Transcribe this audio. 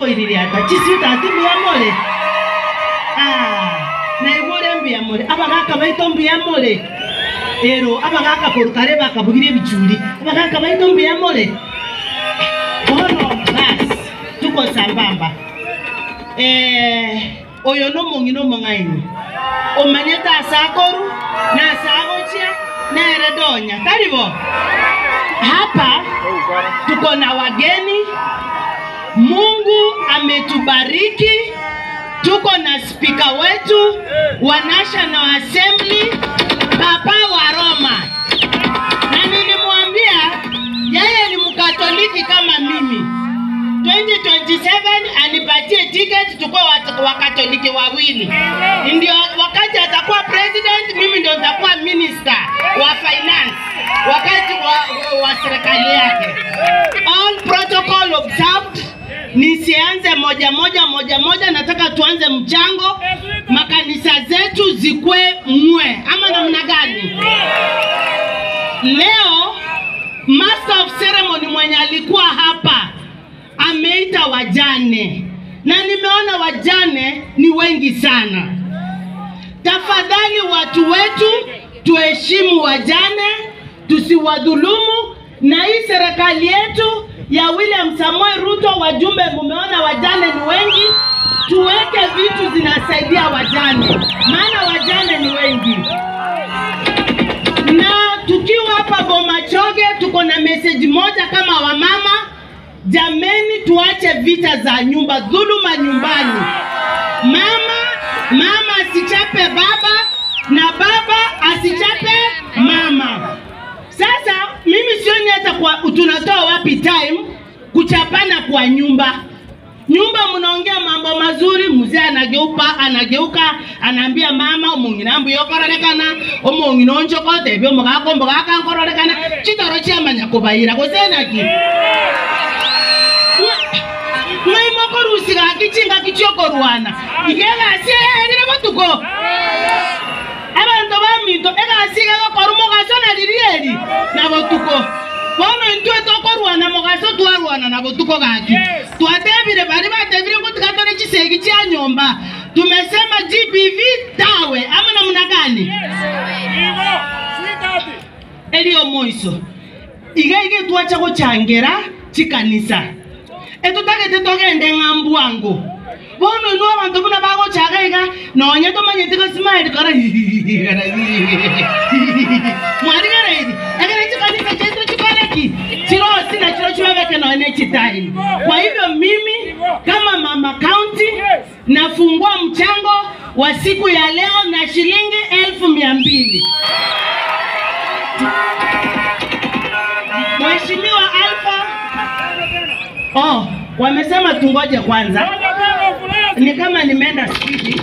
koiririata chiswita mbuya more. Na igure mbuya more abagaka baito mbuya more ero abagaka korukare bakabugire bichuri abagaka baito mbuya more. Bono bas tuko sambamba. Oyo no mongino mongaini omanyeta asakoru na asagochia na eredonya karibo. Hapa tuko na wageni. Mungu ametubariki. Tuko na speaker wetu wa National Assembly, Papa wa Roma. Na nilimwambia yeye ni Mkatoliki kama mimi. 2027 anipatie ticket tukue Wakatoliki wawili. Ndio wakati atakuwa president, mimi ndio nitakuwa minister wa finance wakati wa serikali yake. All protocol observed. Nisianze moja moja moja moja, nataka tuanze mchango, makanisa zetu zikwe mwe ama namna gani? Leo master of ceremony mwenye alikuwa hapa ameita wajane, na nimeona wajane ni wengi sana. Tafadhali watu wetu tuheshimu wajane, tusiwadhulumu. Na hii serikali yetu ya William Samoei Ruto, wajumbe mumeona wajane ni wengi, tuweke vitu zinasaidia wajane, maana wajane ni wengi. Na tukiwa hapa Bomachoge tuko na message moja kama wamama. Jameni, tuache vita za nyumba, dhuluma nyumbani. Mama asichape baba na baba asichape mama. Sasa mimi sioni hata kwa tunatoa wapi time kuchapana kwa nyumba. Nyumba mnaongea mambo mazuri, mzee anageuka anaambia mama omongina yokorekana omongina onchokote byo mugakombo gakankorekana chitoro chiamanya kubayira gosenaki. Mwaimokorusiga kichinga kichokorwana igega sie batuko abantu baminto egasiga gokoru mugaso na lirieri na botuko bono intwe tokorwana mugaso twarwana na botuko gaki twatebire bari batebire ngo tukatore chisegi chia nyomba. Tumesema GBV tawe ama namna gani? Elio moiso iga twacha gochangera chikanisa etutagete togende ng'ambu bono ino abantu buna bagochaga iga nonye tomanyete gosimile kora mwarigara iri egere chikanisa chetu chikoreki chirosi na chiro chibabeke nonye chitaini. Kwa hivyo mimi kama mama county nafungua mchango wa siku ya leo na shilingi 200,000. Mheshimiwa Alpha, wamesema tungoje kwanza. Ni kama nimeenda spidi.